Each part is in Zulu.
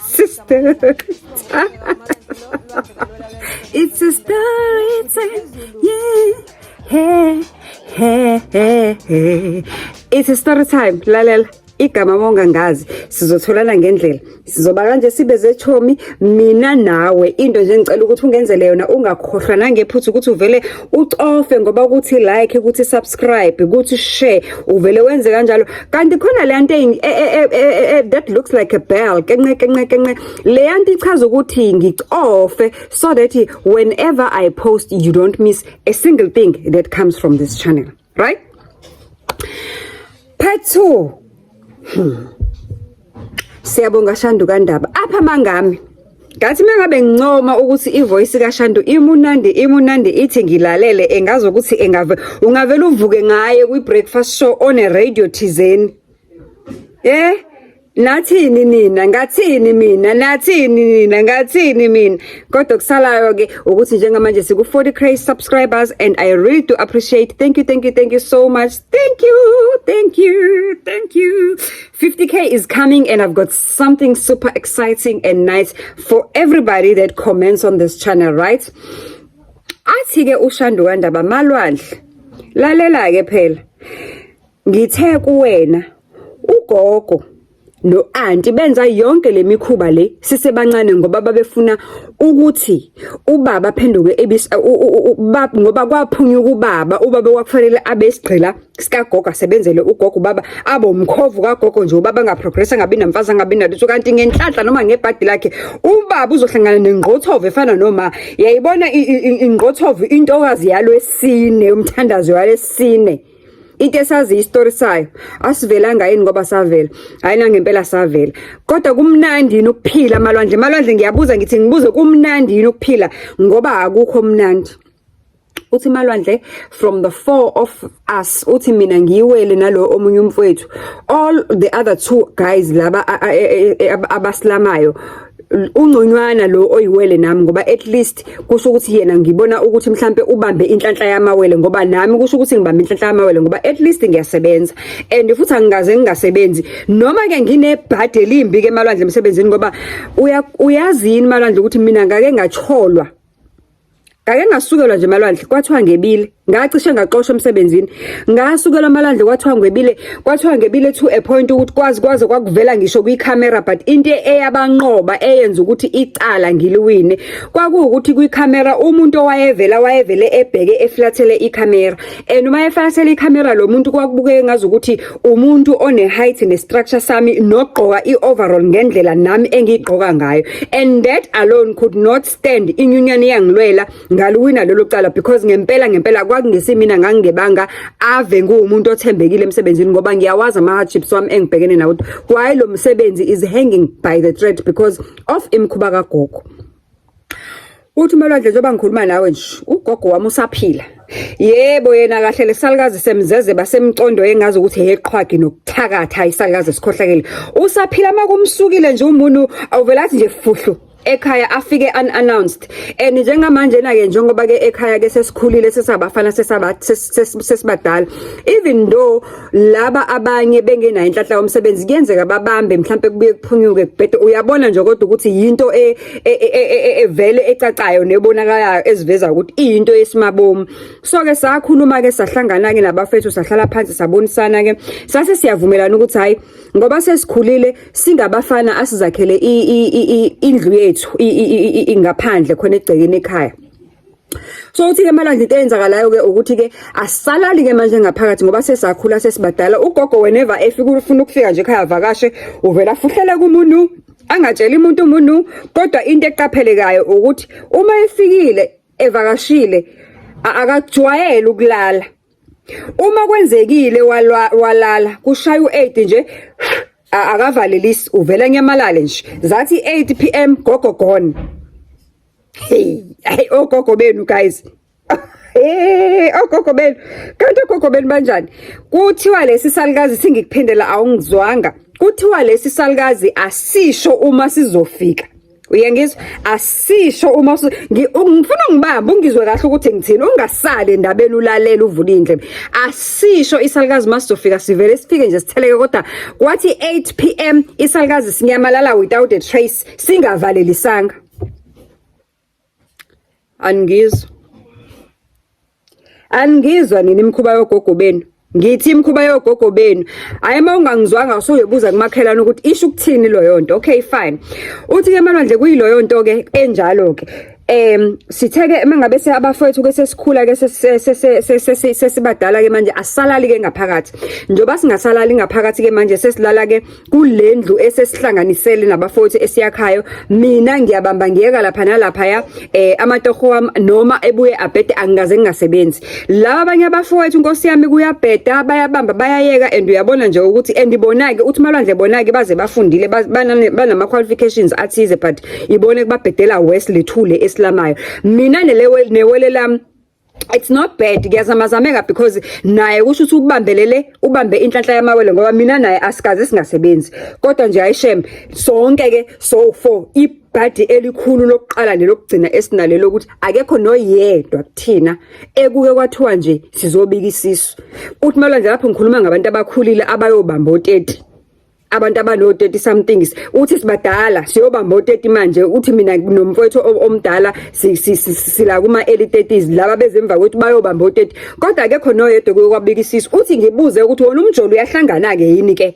Sister. It's a story time. Yeah. Hey, hey, hey, hey. It's a story time. Lalela. Igama mongangazi sizotholana ngendlela. Sizoba kanje sibe zechomi mina nawe. Into nje ngicela ukuthi ungenzele yona, ungakhohlwa nangephutha ukuthi uvele ucofe ngoba ukuthi like, ukuthi subscribe, ukuthi share, uvele wenze kanjalo. Kanti khona le nto that looks like a bell, kenqe kenqe kenqe, le nto ichaza ukuthi ngicofe so that whenever I post, you don't miss a single thing that comes from this channel, right? Part 2. Siyabonga Shandu kaNdaba. Apha mangami. Ngathi mengabe ngincoma ukuthi ivoice kaShandu imunandi, imunandi, ithi ngilalele, engazi ukuthi engave ungavela uvuke ngaye kwi breakfast show on a radio thizeni. Nathini nina, ngathini mina, nathini nina, ngathini mina? Kodwa kusalayo ke ukuthi njengamanje siku 40K subscribers and I really do appreciate. Thank you, thank you, thank you so much. Thank you, thank you, thank you. 50K is coming and I've got something super exciting and nice for everybody that comments on this channel, right? Athi ke uShandu kaNdaba, "Malwandle, lalela ke phela. Ngithe kuwena ugogo no-anti benza yonke le mikhuba le sisebancane ngoba babefuna ukuthi ubaba aphenduke ngoba kwaphunyuka ubaba. Ubaba kwakufanele abe isigqila sikagogo, asebenzele ugogo, ubaba abe umkhovu kagogo nje, ubaba angaprogress, angabi namfazi, angabi nalutho. Kanti ngenhlanhla noma ngebhadi lakhe, ubaba uzohlangana nengqothovo efana noma yayibona ingqothovo, intokazi yalwesine, umthandazo yalwesine, into esazi isitori sayo. Asivelanga yini? Ngoba savela, hayi, nangempela savela. Kodwa kumnandi yini ukuphila, Malwandle? Malwandle, ngiyabuza, ngithi ngibuze, kumnandi yini ukuphila? Ngoba akukho mnandi." Uthi Malwandle, from the four of us, uthi mina ngiyiwele nalo omunye umfowethu, all the other two guys laba abasilamayo, ungconywana lo oyiwele nami, ngoba at least kusho ukuthi yena ngibona ukuthi mhlambe ubambe inhlanhla yamawele, ngoba nami kusho ukuthi ngibambe inhlanhla yamawele, ngoba at least ngiyasebenza and futhi angikaze ngingasebenzi, noma ke nginebhadi elimbi ke, Malwandle, emsebenzini. Ngoba uyazi yini, Malwandle, ukuthi mina ngake ngacholwa, ngake ngasukelwa nje, Malwandle, kwathiwa ngebile, ngacishe ngaxoshwa emsebenzini. Ngasukelwa, Malwandle, kwathiwa ngebile, kwathiwa ngebile to a point ukuthi kwazi kwaze kwakuvela ngisho kwikhamera. But into eyabanqoba, eyenza ukuthi icala ngiliwine, kwakuwukuthi kwikhamera umuntu owayevela wayevele ebheke eflathele ikhamera, and uma eflathele ikhamera lo muntu kwakubukeke ngazi ukuthi umuntu one height ne structure sami, nogqoka i-overall ngendlela nami engiyigqoka ngayo, and that alone could not stand. Inyunyana iyangilwela, ngaliwina lelo cala, because ngempela ngempela kwakungesimina, ngangingebanga. Ave nguwumuntu othembekile emsebenzini, ngoba ngiyawazi ama-hardships wami engibhekene nawo, why lo msebenzi is hanging by the thread because of imikhuba kagogo." Uthi uMalwandle, njengoba ngikhuluma nawe nje, ugogo wami usaphila. Yebo, yena kahle lesalukazi semzeze basemcondo, engazi ukuthi heqhwagi nokuthakatha, isalukazi esikhohlakele. Usaphila. Makumsukile nje umuntu, awuvela athi nje fuhlu ekhaya, afike unannounced. And njengamanje na ke, njengoba ke ekhaya ke sesikhulile, sesabafana, sesibadala, even though laba abanye bengenayo inhlanhla yomsebenzi, kuyenzeka babambe mhlambe kubuye kuphunyuke kubhede, uyabona nje. Kodwa ukuthi yinto evele ecacayo nebonakalayo eziveza ukuthi iyinto yesimabomu. So ke sakhuluma ke, sahlangana ke nabafethu, sahlala phansi, sabonisana ke, sase siyavumelana ukuthi hayi, ngoba sesikhulile singabafana, asizakhele indlu yethu ngaphandle khona egcekeni ekhaya. So uthi ke Malwandle, into eyenzakalayo ke ukuthi ke asisalali ke manje ngaphakathi, ngoba sesakhula, sesibadala. Ugogo whenever efika, ufuna ukufika nje ekhaya avakashe, uvela afuhlele kumuntu, angatsheli umuntu umuntu. Kodwa into eqaphelekayo ukuthi uma efikile evakashile, akajwayele ukulala. Uma kwenzekile walala, kushaya u8 nje, akavalelisi, uvela nyamalale nje. Zathi 8 p.m., gogo gone. Hey, hey, ogogo benu guys. Hey, ogogo benu. Kanti ogogo benu banjani? Kuthiwa lesi salukazi, singikuphindela, awungizwanga. Kuthiwa lesi salukazi asisho uma sizofika. Uyangizwa? Asisho uma ngifuna ngibambe ungizwe kahle ukuthi ngithini, ungasali endabeni, ulalela, uvule indlebe. Asisho isalukazi masizofika sivele sifike nje sitheleke, kodwa kwathi 8 p.m. isalukazi sinyamalala without a trace, singavalelisanga. Aningizwa? Aningizwa nini imikhuba yogogo benu? Ngithi imikhuba yogogo benu. Hayi, uma ungangizwanga usuyobuza kumakhelwane ukuthi isho ukuthini loyo nto. Okay, fine. Uthi ke Malwandle kuyiloyo nto ke enjalo ke. Sithe ke mangabe se abafowethu ke sesikhula ke sesibadala ke manje, asalali ke ngaphakathi. Njoba singasalali ngaphakathi ke manje, sesilala ke kulendlu esesihlanganisele nabafowethu esiyakhayo. Mina ngiyabamba ngiyeka lapha nalapha ya amatoho wami noma ebuye abhede, angikaze ngingasebenzi. Laba abanye abafowethu, nkosi yami, kuyabheda, bayabamba bayayeka, and uyabona nje ukuthi and ibona ke uthi Malwandle bona ke baze bafundile, banama qualifications athize, but ibone kubabhedela worse lethule esilamayo. Mina nelewe newele lami, it's not bad, kuyazamazameka because naye kusho ukuthi ubambelele, ubambe inhlanhla yamawele, ngoba mina naye asikaze singasebenzi. Kodwa nje ayishem, sonke ke so four, ibhadi elikhulu lokuqala nelokugcina esinalelo ukuthi akekho noyedwa kuthina ekuke kwathiwa nje sizobika isisu. Uthi Malwandle lapho ngikhuluma ngabantu abakhulile abayobamba o-30, abantu abano-30 somethings. Uthi sibadala, siyobamba o-30 manje. Uthi mina nomfowethu omdala sila kuma-early 30s, laba bezemva kwethu bayobamba o-30, kodwa akekho noyedwa kuye kwabika isisu. Uthi ngibuze ukuthi wona umjolo uyahlangana-ke yini ke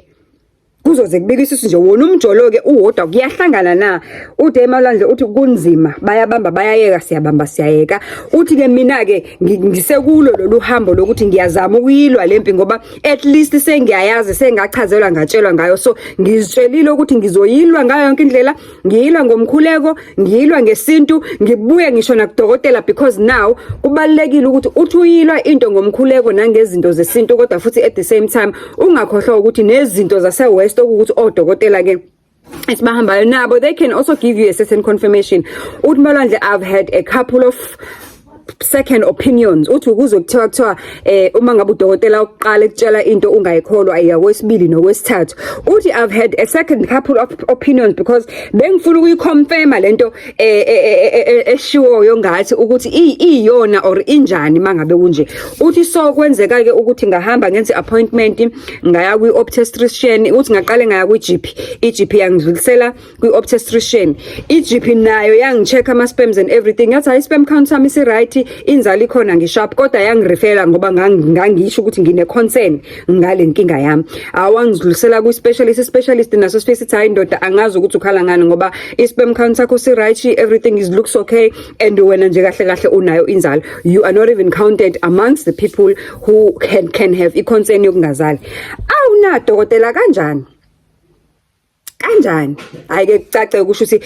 kuzoze kubika isisu nje? Wona umjolo-ke uwodwa kuyahlangana na? Uthi eMalwandle, uthi kunzima, bayabamba bayayeka, siyabamba siyayeka. Uthi-ke mina-ke ngisekulo lolu hambo lokuthi ngiyazama ukuyilwa lempi, ngoba at least sengiyayazi, sengachazelwa, ngatshelwa ngayo. So ngizitshelile ukuthi ngizoyilwa ngayo yonke indlela, ngiyilwa ngomkhuleko, ngiyilwa ngesintu, ngibuye ngisho nakudokotela, because now kubalulekile ukuthi uthi uyilwa into ngomkhuleko nangezinto zesintu, kodwa futhi at the same time ungakhohlwa ukuthi nezinto zase-West, okuwukuthi odokotela ke esibahambayo nabo, they can also give you a certain confirmation. Uthi Malwandle, I've had a couple of second opinions. Uthi ukuze kuthiwa uma ngabe udokotela oqala ekutshela into ungayikholwa, ayiya kwesibili nokwesithathu. Uthi I've had a second couple of opinions because bengifuna ukuyiconfirma lento eshiwoyo ngathi ukuthi iyona or injani mangabe kunje. Uthi so kwenzeka ke ukuthi ngahamba ngenze appointment, ngaya kwi obstetrician. Uthi ngaqale ngaya kwi GP, i GP yangidlulisela kwi-obstetrician, i-GP nayo yangi-check ama-sperms and everything, yathi hayi, sperm count sami isi-right, inzalo ikhona, ngisharp, kodwa yangirefera ngoba ngangisho ukuthi ngine-concern ngale nkinga yami. Awangidlulisela kwi-specialist, i-specialist naso sifike sithi, hayi ndoda, angazi ukuthi ukhala ngani, ngoba i-sperm count sakho si-right, everything is looks okay, and wena nje kahle kahle unayo inzalo. You are not even counted amongst the people who can have i-concern yokungazali. Awuna dokotela, kanjani kanjani? Hayi ke, kucace kusho ukuthi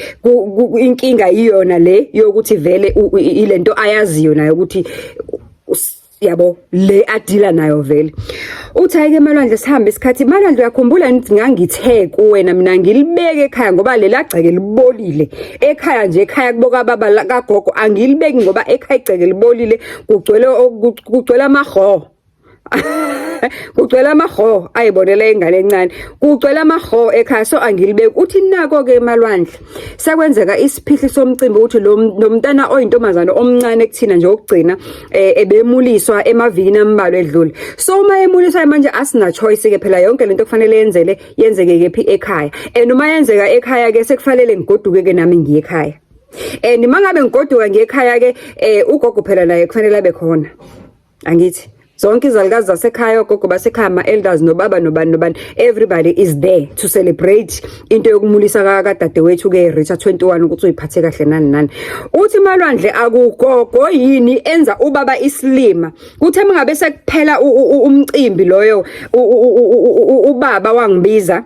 inkinga iyona le yokuthi vele ilento ayaziyo nayo ukuthi yabo le adila nayo vele. Uthi hayi ke Malwandle, sihambe isikhathi. Malwandle, uyakhumbula nithi ngangithe kuwena mina ngilibeke ekhaya ngoba lela gceke libolile ekhaya nje, ekhaya kubo kababa kagogo, angilibeki ngoba ekhaya igceke libolile, kugcwele amaho, kugcwele amaho ayibonela ingane encane, kugcwele amaho ekhaya, so angilibeki. Uthi nako ke Malwandle sekwenzeka isiphihli somcimbi ukuthi lo mntana oyintombazana omncane kuthina nje okugcina ebemuliswa emavikini ambalwa edlule. So uma emuliswa manje, asina choice ke phela, yonke lento kufanele yenzele yenzeke kephi? Ekhaya. And uma yenzeka ekhaya ke, sekufanele ngigoduke ke nami ngiye ekhaya, and mangabe ngigoduka ngiye ekhaya ke, ugogo phela naye kufanele abe khona, angithi zonke izalukazi zasekhaya, ogogo basekhaya, ama-elders, nobaba, nobani nobani, everybody is there to celebrate into yokumulisa kadadewethu ke Richard 21, ukuthi uyiphathe kahle nani nani. Uthi Malwandle, akugogo yini enza ubaba isilima? Kuthe mangabe sekuphela umcimbi loyo, ubaba wangibiza,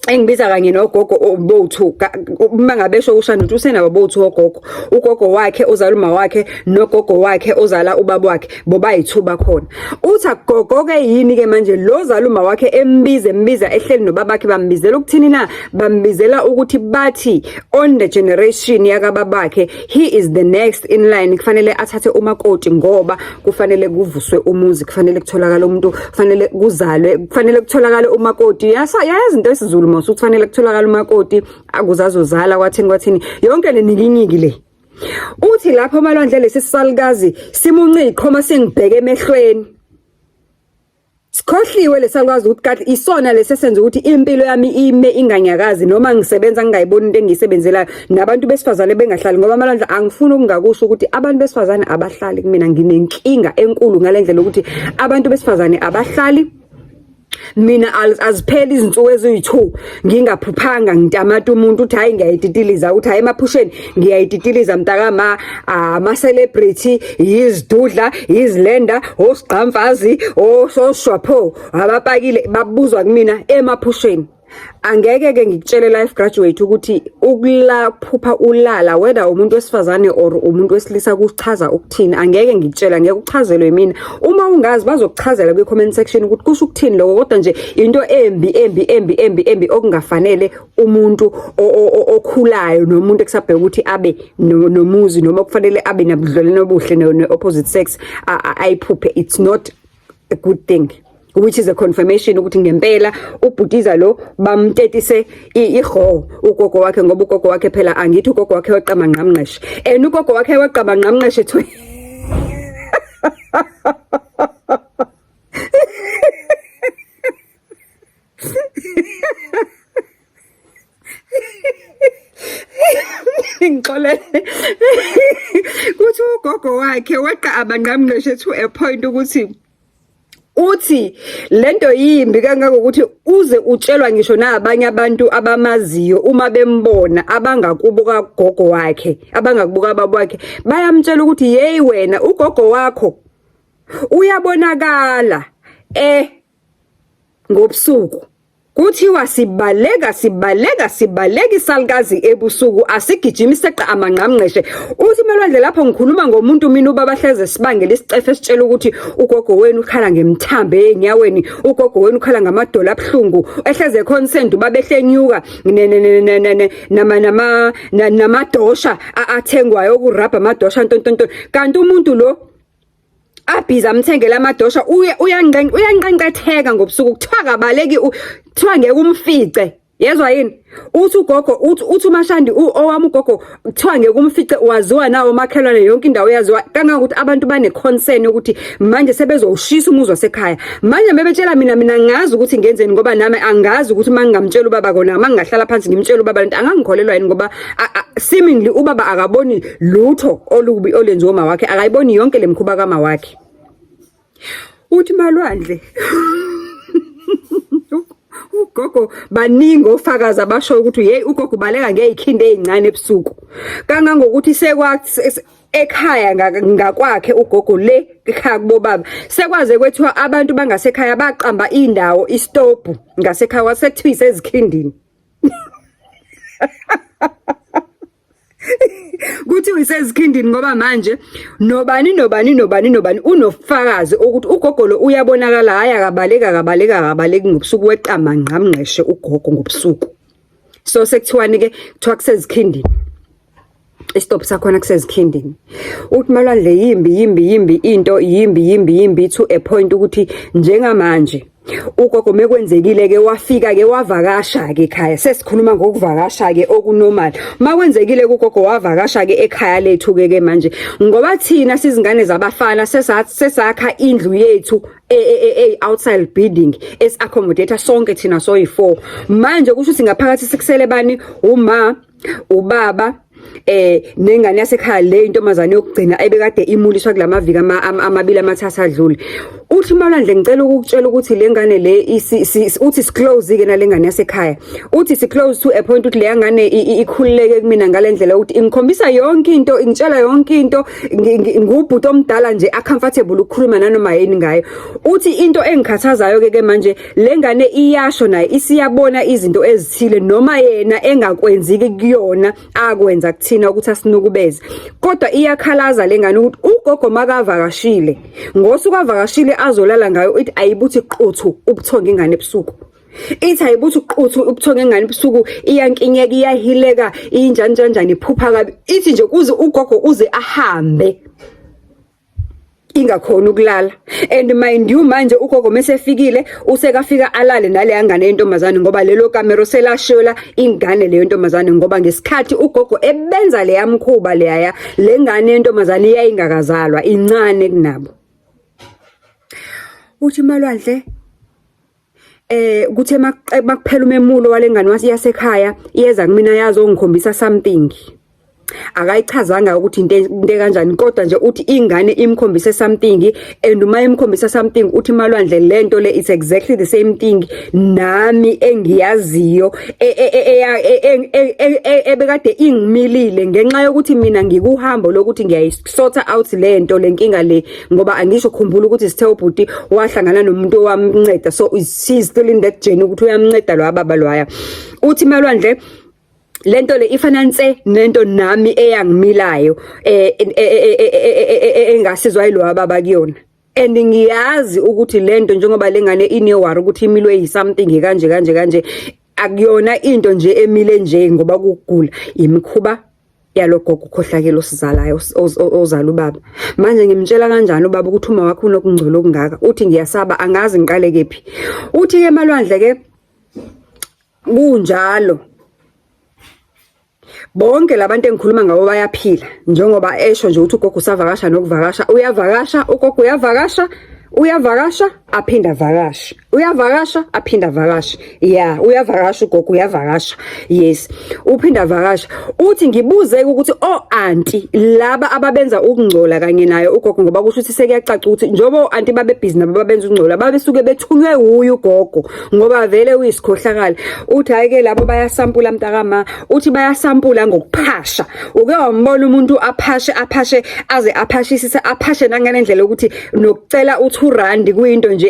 engibiza kanye nogogo bothu. Uma ngabe esho ushana ukuthi usenabo bothu ogogo, ugogo wakhe ozala uma wakhe nogogo wakhe ozala ubaba wakhe, bobayithu bakhona. Uthi akugogo ke yini ke manje lo zala uma wakhe embiza, embiza ehleli nobabakhe, bambizela ukuthini na? Bambizela ukuthi bathi on the generation yakababakhe, he is the next in line, kufanele athathe umakoti ngoba kufanele kuvuswe umuzi, kufanele kutholakale umuntu, kufanele kuzalwe, kufanele kutholakale umakoti. Yasa yayazi into esiZulu. mos ukuthi fanele kutholakala umakoti akuze azozala kwathini kwathini yonke le nikinyiki le. Uthi lapho Malwandle lesi salukazi simunce iqhoma singibheke emehlweni. Sikhohliwe lesalukwazi ukuthi kade isona lesesenza ukuthi impilo yami ime inganyakazi noma ngisebenza ngingayiboni into engiyisebenzelayo nabantu besifazane bengahlali ngoba Malwandle angifuni ukungakusho ukuthi abantu besifazane abahlali kumina nginenkinga enkulu ngalendlela ukuthi abantu besifazane abahlali mina azipheli izinsuku eziyi-2 ngingaphuphanga ngitamata umuntu uthi hhayi ngiyayititiliza uthi hhayi emaphusheni ngiyayititiliza mntakama ama-celebrity yizidudla yizilenda osigqamfazi ososhwapho abapakile babuzwa kumina emaphusheni Angeke ke ngikutshele life graduate ukuthi ukulaphupha ulala whether umuntu wesifazane or umuntu wesilisa kuchaza ukuthini. Angeke ngikutshela ngeke uchazelwe mina. Uma ungazi bazokuchazela kwi comment section ukuthi kusho ukuthini lokho kodwa nje into embi embi embi embi embi okungafanele umuntu okhulayo nomuntu ekusabheka ukuthi abe nomuzi noma kufanele abe nabudlelwano obuhle ne-opposite sex ayiphuphe. It's not a good thing which is a confirmation ukuthi ngempela ubhutiza lo bamtetise iho ugogo wakhe ngoba ugogo wakhe phela angithi ugogo wakhe weqama ngqamnqeshe and ugogo wakhe weqama ngqamnqeshe Ngixolele. Kuthi ugogo wakhe weqa abanqamnqeshe to a point ukuthi uthi lento yimbi kangangokuthi uze utshelwa ngisho nabanye abantu abamaziyo uma bembona abangakubo kagogo wakhe abangakubo kababa wakhe bayamtshela ukuthi yeyi wena ugogo wakho uyabonakala eh ngobusuku Kuthiwa sibaleka sibaleka sibaleka isalukazi ebusuku asigijimi seqa amangqamngqeshe. Uthi Malwandle lapho ngikhuluma ngomuntu mina ubaba hleze sibangela isicefe esitshela ukuthi ugogo wenu ukhala ngemthambo enyaweni, ugogo wenu ukhala ngamadolo abuhlungu, ehleze consent ubaba ehlenyuka nama nama namadosha athengwayo okurabha amadosha ntontonto. Kanti umuntu lo abhizi amthengele amadosha uyanqenqetheka ngobusuku kuthiwa kabaleki kuthiwa ngeke umfice yezwa yini uthi ugogo uthi uthi umashandi owami ugogo kuthiwa ngeke umfice waziwa nawo makhelwane yonke indawo yaziwa kangangokuthi abantu bane concern yokuthi manje sebezowushisa umuzi wasekhaya manje bebetshela mina mina ngazi ukuthi ngenzeni ngoba nami angazi ukuthi uma ngingamtshela ubaba kona uma ngingahlala phansi ngimtshela ubaba lento angangikholelwa yini ngoba seemingly ubaba akaboni lutho olubi olwenziwa uma wakhe akayiboni yonke lemkhuba kama wakhe uthi malwandle ugogo baningi ofakazi abasho ukuthi hey ugogo ubaleka ngezikhindi ezincane ebusuku kangangokuthi sekwa ekhaya ngakwakhe ugogo le ekhaya kubobaba sekwaze kwethiwa abantu bangasekhaya baqamba indawo istobhu ngasekhaya wasekuthiwa isezikhindini Kuthiwa isezikhindini ngoba manje nobani nobani nobani nobani unofakazi ukuthi ugogo lo uyabonakala hhayi akabaleki akabaleki akabaleki ngobusuku weqama ngqamngqeshe ugogo ngobusuku. So sekuthiwani ke kuthiwa kusezikhindini. Isitophu sakhona kusezikhindini. Uthi Malwandle yimbi yimbi yimbi into yimbi yimbi yimbi to a point ukuthi njengamanje ugogo mekwenzekile ke wafika ke wavakasha ke ekhaya sesikhuluma ngokuvakasha ke okunormal makwenzekile kugogo wavakasha ke ekhaya lethu ke ke manje ngoba thina sizingane zabafana sesakha indlu yethu e, e, e, e outside building esi accommodate sonke thina soyi4 manje kusho ukuthi ngaphakathi sikusele bani uma ubaba eh nengane yasekhaya le intombazane yokugcina ebekade imuliswa kulamaviki amabili amathathu adlule uthi Malwandle ngicela ukukutshela ukuthi le ngane le uthi si close ke nale ngane yasekhaya uthi si close to a point ukuthi le ngane ikhululeke kumina ngalendlela ukuthi ingikhombisa yonke into ingitshela yonke into ngubhuti omdala nje a comfortable ukukhuluma nanoma yini ngayo uthi into engikhathazayo ke ke manje le ngane iyasho naye isiyabona izinto ezithile noma yena engakwenziki kuyona akwenza kuthina ukuthi asinukubeze kodwa iyakhalaza le ngane ukuthi ugogo makavakashile ngosuku avakashile azolala ngayo ithi ayibuthi quthu ubuthongo ingane ebusuku ithi ayibuthi quthu ubuthongo ingane ebusuku iyankinyeka iyahileka injani njani iphupha kabi ithi nje kuze ugogo uze ahambe. Ingakhona ukulala. And mind you, manje ugogo mesefikile usekafika alale naleya ngane yentombazane, ngoba lelo kamero selashela ingane leyo ntombazane, ngoba ngesikhathi ugogo ebenza leya mkhuba leyaya, le ngane yentombazane yayingakazalwa, incane kunabo. Uthi Malwandle, kuthe makuphela umemulo walengane yasekhaya, iyeza kumina yazongikhombisa something. Akayichazanga ukuthi into kanjani, kodwa nje uthi ingane imkhombise something, and uma imkhombisa something, uthi Malwandle, lento le, it's exactly the same thing nami engiyaziyo ebekade ingimilile, ngenxa yokuthi mina ngikuhambo lokuthi ngiyayisorta out lento, lenkinga le, ngoba angisho, khumbula ukuthi sithe ubhuti wahlangana nomuntu owamnceda, so she's still in that journey ukuthi uyamnceda lo baba lwaya. Uthi Malwandle, lento le ifana nse nento nami eyangimilayo engasizwa yilo baba kuyona, and ngiyazi ukuthi lento, njengoba lengane ine-worry ukuthi imilwe yi-something kanje kanje kanje, akuyona into nje emile nje ngoba kugula, imikhuba yalogogo ukhohlakele osizalayo, ozala ubaba. Manje ngimtshela kanjani ubaba ukuthi uma wakho unokungcola okungaka? Uthi ngiyasaba, angazi ngiqale kephi. Uthi-ke Malwandle ke, kunjalo, bonke labantu engikhuluma ngabo bayaphila, njengoba esho nje ukuthi ugogo usavakasha nokuvakasha, uyavakasha ugogo, uyavakasha, uyavakasha, aphinde avakashe, uyavakasha, aphinde avakashe. Ya, uyavakasha ugogo, uyavakasha, yes, uphinde avakasha. Uthi ngibuze ukuthi o-anti laba ababenza ukungcola kanye naye ugogo, ngoba kusho ukuthi sekuyacaca ukuthi njengoba o-anti babebhizi nabo babenza ukungcola, babesuke bethunywe wuye ugogo, ngoba vele uyisikhohlakala. Uthi hhayi-ke, labo bayasampula mntakama. Uthi bayasampula ngokuphasha. Uke wambona umuntu aphashe, aphashe, aze aphashisise, aphashe nangalendlela yokuthi nokucela u-R2 kuyinto nje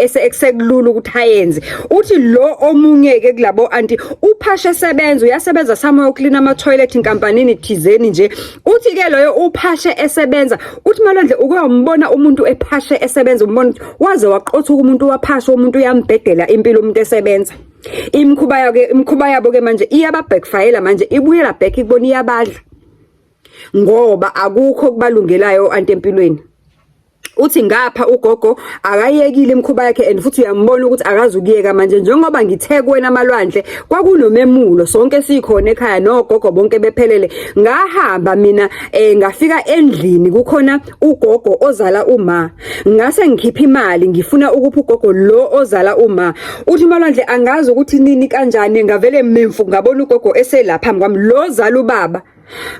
esekulula ukuthi ayenze. Uthi lo omunye-ke kulabo anti uphashe esebenza, uyasebenza somewhere, uklina ama-toilet inkampanini thizeni nje. Uthi-ke loyo uphashe esebenza. Uthi Malwandle, uke wambona umuntu ephashe esebenza, umbona ukuthi waze waqothuka umuntu, waphasha umuntu, uyambhedela impilo umuntu esebenza. Imikhuba yake, imikhuba yabo ke manje iyaba backfire, manje ibuyela back ikubona, iyabadla, ngoba akukho kubalungelayo anti empilweni. Uthi ngapha ugogo akayekile imikhuba yakhe, and futhi uyambona ukuthi akazukuyeka manje. Njengoba ngithe kuwena Malwandle, kwakunomemulo, sonke sikhona ekhaya nogogo bonke bephelele. Ngahamba mina, ngafika endlini kukhona ugogo ozala uma, ngase ngikhipha imali, ngifuna ukupha ugogo lo ozala uma. Uthi Malwandle, angazi ukuthi nini kanjani, ngavele memfu, ngabona ugogo eselapha phambi kwami, lo ozala ubaba.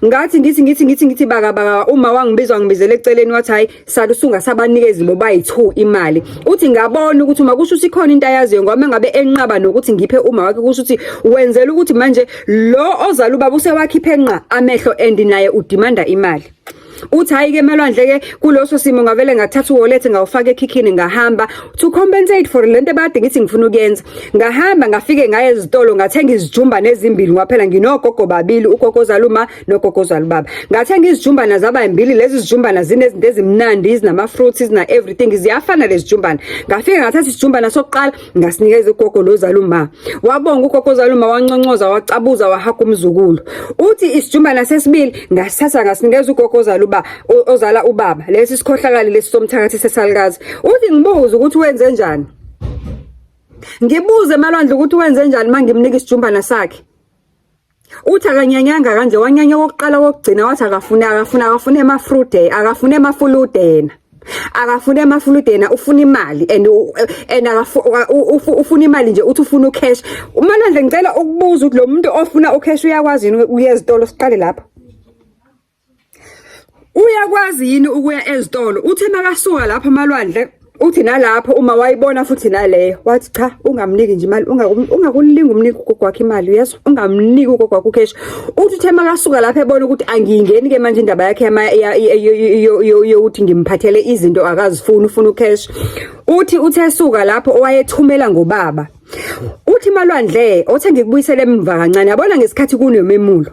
Ngathi ngithi baka baka, uma wangibizwa, ngibizele eceleni, wathi hayi, sala usungasabanikezi bo bayi2 imali. Uthi ngabona ukuthi uma kusho ukuthi ikhona into ayaziyo, ngoba ngabe enqaba nokuthi ngiphe uma wakhe, kusho ukuthi wenzela ukuthi manje lo ozala ubaba usewakhiphe enqa amehlo, and naye udemanda imali. Uthi hayi ke Malwandle ke, kuloso simo ngavele ngathatha uwallet, ngawufaka ekhikhini, ngahamba to compensate for lento ebade ngithi ngifuna ukuyenza. Ngahamba, ngafike ngaye ezitolo, ngathenga izijumbane ezimbili, ngoba phela nginogogo babili, ugogo ozala uma nogogo ozala ubaba. Ngathenga izijumbana zaba imbili. Lezi zijumbana zinezinto ezimnandi, zinama fruits, zina everything, ziyafana lezi zijumbana. Ngafike ngathatha isijumbana sokuqala, ngasinikeza ugogo lozala uma. Wabonga ugogo ozala uma, wanconcoza, wacabuza, wahaga umzukulu. Uthi isijumbana sesibili ngasithatha, ngasinikeza ugogo ozala uba ozala ubaba, lesi sikhohlakali lesi somthakathi sesalukazi. Uthi ngibuze ukuthi wenze njani, ngibuze Malwandle ukuthi wenze njani mangimnika isijumbana sakhe. Uthi akanyanyanga kanje, wanyanya okokuqala, kokugcina. Wathi akafune, akafune, akafune emafrude, akafune emafulude yena, akafune emafulude yena, ufuna imali, and ufuna imali nje. Uthi ufuna ucash. UMalwandle, ngicela ukubuza ukuthi lo muntu ofuna ucash uyakwazi yini ukuya ezitolo? Siqale lapho, uyakwazi yini ukuya ezitolo? Uthe makasuka lapho Malwandle, uthi nalapho uma wayibona futhi naleyo, wathi cha, ungamniki nje imali, ungakulinga umniki ugogo wakhe imali, uyezwa? Ungamniki ugogo wakhe ucash. Uthi uthe makasuka lapho, ebona ukuthi angiyingeni ke manje indaba yakhe yokuthi ngimphathele izinto akazifuni, ufuna ucash. Uthi uthe suka lapho, owayethumela ngobaba. Uthi Malwandle, othe ngikubuyisele emva kancane, yabona ngesikhathi kunomemulo.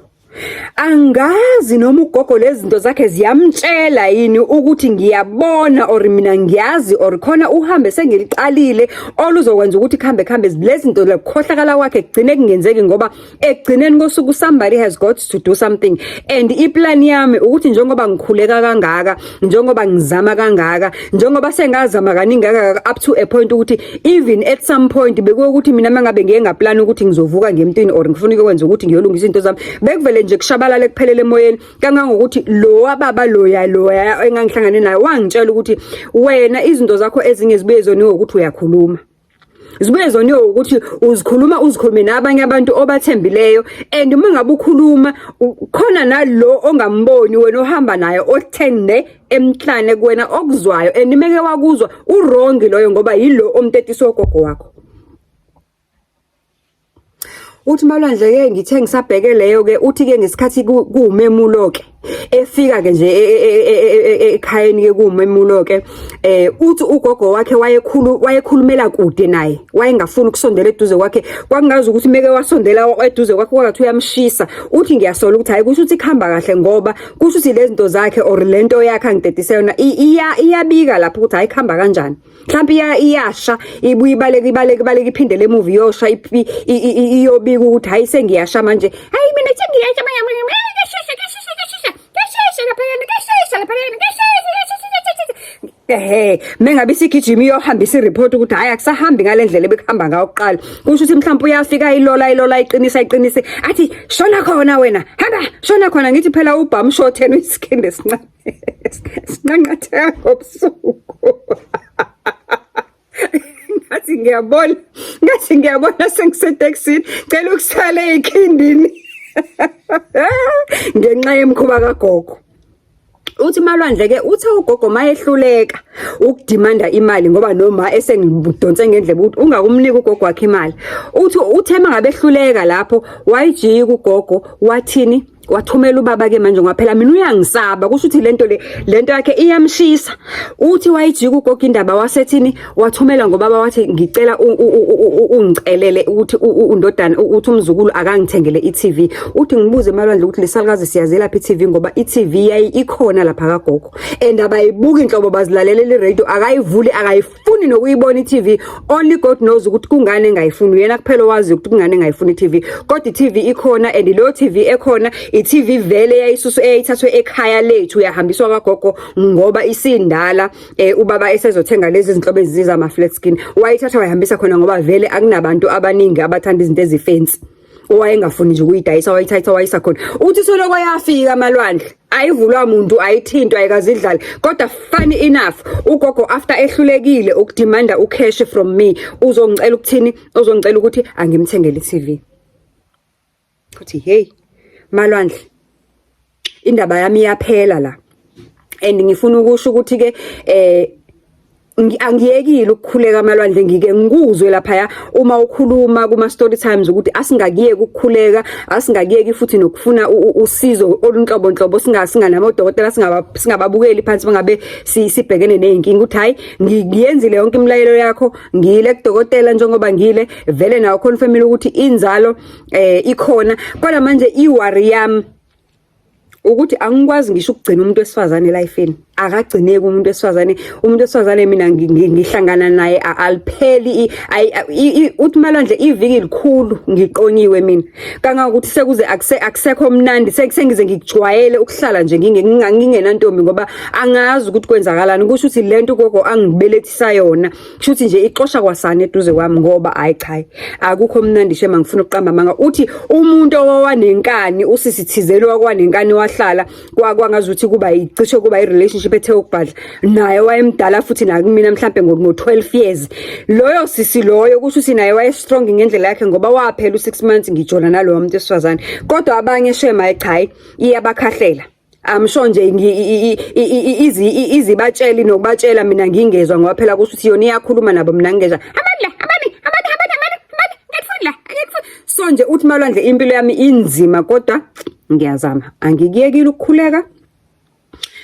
Angazi noma ugogo lezi zinto zakhe ziyamtshela yini ukuthi ngiyabona or mina ngiyazi or khona uhambe sengiliqalile oluzokwenza ukuthi kuhambe kuhambe lezi zinto lokukhohlakala kwakhe kugcine kungenzeki, ngoba ekugcineni kosuku somebody has got to do something. And iplan yami ukuthi njengoba ngikhuleka kangaka, njengoba ngizama kangaka, njengoba sengazama kaningi kangaka, up to a point ukuthi even at some point bekuyokuthi mina mangabe ngiye ngaplan ukuthi ngizovuka ngemntwini or ngifuna ukwenza ukuthi ngiyolungisa izinto zami, bekuvele nje kushabalale kuphelele emoyeni, kangangokuthi lo wababa loya loya engangihlangane naye wangitshela ukuthi wena izinto zakho ezinye zibuye zoniwe ukuthi uyakhuluma, zibuye zoniwe ukuthi uzikhuluma, uzikhulume nabanye abantu obathembileyo, and uma ngabe ukhuluma khona nalo ongamboni wena ohamba naye othende emhlane kuwena okuzwayo, and meke wakuzwa uwrong loyo, ngoba yilo omtetisa ogogo wakho. Uthi Malwandle ke, ngithe ngisabheke leyo ke, uthi ke ngesikhathi kuwumemulo ke efika ke nje ekhayeni ke kuwumemulo ke, uthi ugogo wakhe wayekhulu wayekhulumela kude naye, wayengafuni ukusondela eduze kwakhe. Kwakungazi ukuthi meke wasondela eduze kwakhe kwakathi uyamshisa. Uthi ngiyasola ukuthi hayi, kusho ukuthi kuhamba kahle, ngoba kusho ukuthi lezi zinto zakhe or lento yakhe angitetise yona iyabika lapho ukuthi hayi, kuhamba kanjani. Mhlawumbe iyasha, ibuye ibaleke, ibaleke, ibaleke, iphindele emuva, iyosha, iyobika ukuthi hayi, sengiyasha manje, hayi, mina sengiyasha manje, kuyashesha, kuyashesha, kuyashesha, kuyashesha laphayana, kuyashesha laphayana, kuyashesha. Ehe, mengabe isigijima iyohambisa ireport ukuthi hayi, akusahambi ngale ndlela ebekuhamba ngayo kuqala, kusho ukuthi mhlawumbe uyafika ilola, ilola, iqinisa, iqinise, athi shona khona wena, hamba shona khona. Ngithi phela ubham short yena uyisikhindi esincane sinqanqatheka ngobusuku. Ngathi ngiyabona, ngathi ngiyabona sengisetekisini, cela ukusala eyikhindini ngenxa yemkhuba kagogo. Uthi Malwandle ke, uthe ugogo mayehluleka ukudimanda imali, ngoba noma esengidonse ngendlebe ukuthi ungakumnika ugogo wakhe imali, uthi uthe mangabe ehluleka lapho wayijika ugogo, wathini, wathumela ubaba ke manje, ngoba phela mina uyangisaba, kusho ukuthi lento le lento yakhe iyamshisa. Uthi wayijika ugogo indaba, wasethini, wathumela ngobaba, wathi ngicela ungicelele ukuthi undodana, uthi umzukulu akangithengele i-TV. Uthi ngibuze Malwandle ukuthi lesalukazi siyazelapha i-TV, ngoba i-TV yayi ikhona lapha kagogo and abayibuki inhlobo, bazilalelela i-radio, akayivuli, akayifuni nokuyibona i-TV. Only God knows ukuthi kungani engayifuni, uyena kuphela owazi ukuthi kungani engayifuni i-TV, kodwa i-TV ikhona, and leyo TV ekhona i-TV vele yayisusu eyayithathwe ekhaya lethu yahambiswa kagogo, ngoba isindala, ubaba esezothenga lezi zinhlobo eziza ama flat screen, wayithatha wayihambisa khona, ngoba vele akunabantu abaningi abathanda izinto ezifancy, owayengafuni nje ukuyidayisa, wayithatha wayisa khona. Uthi soloko yafika Malwandle ayivulwa muntu, ayithintwa, ayikazidlali. Kodwa funny enough, ugogo after ehlulekile ukudemanda ucash from me, uzongicela ukuthini? Uzongicela ukuthi angimthengele i-TV. Uthi hey Malwandle, indaba yami iyaphela la, and ngifuna ukusho ukuthi ke angiyekile ukukhuleka Malwandle. Ngike ngikuzwe laphaya uma ukhuluma kuma story times ukuthi asingakiyeki ukukhuleka, asingakiyeki futhi nokufuna usizo olunhlobo nhlobo, singanamodokotela, singababukeli phansi bangabe sibhekene nezinkinga. Uthi hayi, ngiyenzile yonke imilayelo yakho, ngiyile kudokotela, njengoba ngile vele nawo confirmile ukuthi inzalo ikhona, kodwa manje iworry yami ukuthi angikwazi ngisho ukugcina umuntu wesifazane elifeni. Akagcineki umuntu wesifazane, umuntu wesifazane mina ngihlangana naye alipheli. Uthi Malwandle, iviki likhulu ngiqonyiwe mina, kangangokuthi sekuze akusekho mnandi, sengize ngikujwayele ukuhlala nje ngingenantombi, ngoba angazi ukuthi kwenzakalani. Kusho ukuthi lento ugogo angibelethisa yona, kusho ukuthi nje ixosha kwasana eduze kwami, ngoba hayi cha, akukho mnandi shema, ngifuna ukuqamba amanga. Uthi umuntu owanenkani, usisi thizeni wakwanenkani, wahlala kwangazuthi kuba icishe kuba i-relationship ethe ukubhadla naye, wayemdala futhi nakumina mhlambe ngo-12 years loyo sisi loyo. Kusho ukuthi naye waye-strong ngendlela yakhe, ngoba waphela u-6 months ngijona nalowo muntu wesifazane. Kodwa abanye shema, cha, iyabakhahlela. I'm sure nje izibatsheli nokubatshela mina ngingezwa, ngoba phela kusho ukuthi yona iyakhuluma nabo, mina ngingezwa. Abani la, abani, abani, abani, abani, abani, ngiyakufuni la, ngiyakufuni. So nje uthi Malwandle, impilo yami inzima, kodwa ngiyazama, angikuyekile ukukhuleka.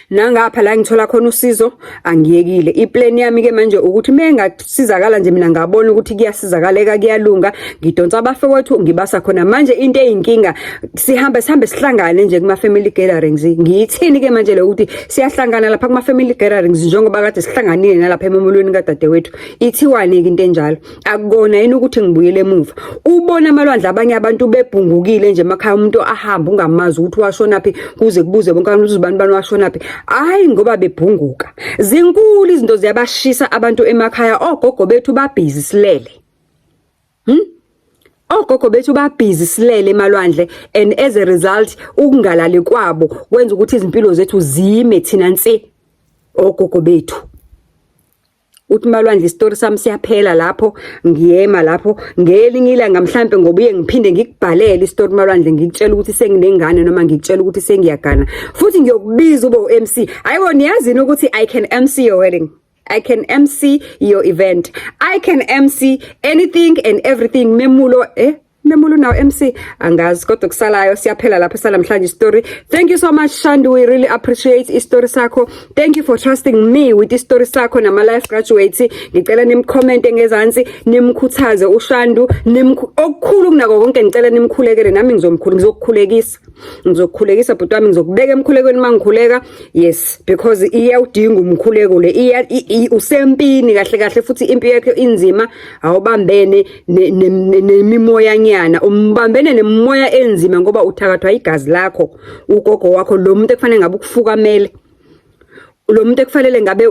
Nangapha la ngithola khona usizo, angiyekile. I-plan yami ke manje ukuthi mengasizakala nje mina, ngabona ukuthi kuyasizakaleka, kuyalunga, ngidonsa abafowethu, ngibasa khona. Manje into eyinkinga, sihambe sihambe sihlangane nje kuma family gatherings. Ngiyithini ke manje lo ukuthi siyahlangana lapha kuma family gatherings, njengoba kade sihlanganile nalapha ememulweni kadadewethu? Ithiwani ke into enjalo? Akukona yini ukuthi ngibuyele emuva? Ubona amalwandle, abanye abantu bebhungukile nje emakhaya, umuntu ahamba ungamazi ukuthi washonaphi, kuze kubuze bonke abantu ukuthi ubani bani washonaphi. Hayi, ngoba bebhunguka. Zinkulu izinto, ziyabashisa abantu emakhaya. Ogogo bethu babhizi silele. Ogogo bethu babhizi silele emalwandle, and as a result, ukungalali kwabo kwenza ukuthi izimpilo zethu zime thina nse ogogo bethu. Uthi malwandle, isitori sami siyaphela lapho, ngiyema lapho. Ngelinye ilanga mhlambe ngobuye ngiphinde ngikubhalele isitori, malwandle, ngikutshela ukuthi senginengane noma ngikutshela ukuthi sengiyagana futhi. Ngiyokubiza ube u-MC. Hayibo, niyazini ukuthi I can MC your wedding, I can MC your event, I can MC anything and everything. Memulo, memulo now MC, angazi, kodwa kusalayo siyaphela lapho salamhlanje story. Thank you so much, Shandu, we really appreciate istory sakho. Thank you for trusting me with istory sakho nama life graduates. Ngicela nimcommente ngezansi, nimkhuthaze uShandu, okukhulu kunako konke ngicela nimkhulekele. Nami ngizomkhulu, ngizokukhulekisa, ngizokukhulekisa bhuti wami, ngizokubeka emkhulekweni mangikhuleka. Yes, because iyawudinga umkhuleko le. Iya usempini kahle kahle, futhi impi yakhe inzima. Awubambene nemimoyanyana, umbambene nemimoya enzima, ngoba uthakathwa igazi lakho, ugogo wakho, lo muntu ekufanele ngabe ukufukamele, lo muntu ekufanele ngabe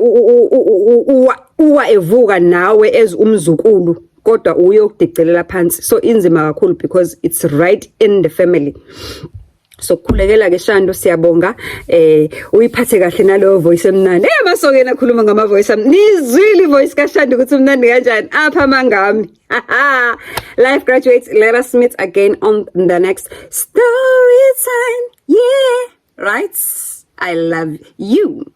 uwa evuka nawe as umzukulu, kodwa uyokudicelela phansi. So inzima kakhulu because it's right in the family. So kukhulekela ke, Shando, siyabonga. Uyiphathe kahle naloyo voice emnandi. Amasokeni akhuluma ngama voice ami. Nizwile voice kaShando ukuthi umnandi kanjani? Apha mangami. Life graduates, let us meet again on the next story time. Yeah, right, I love you.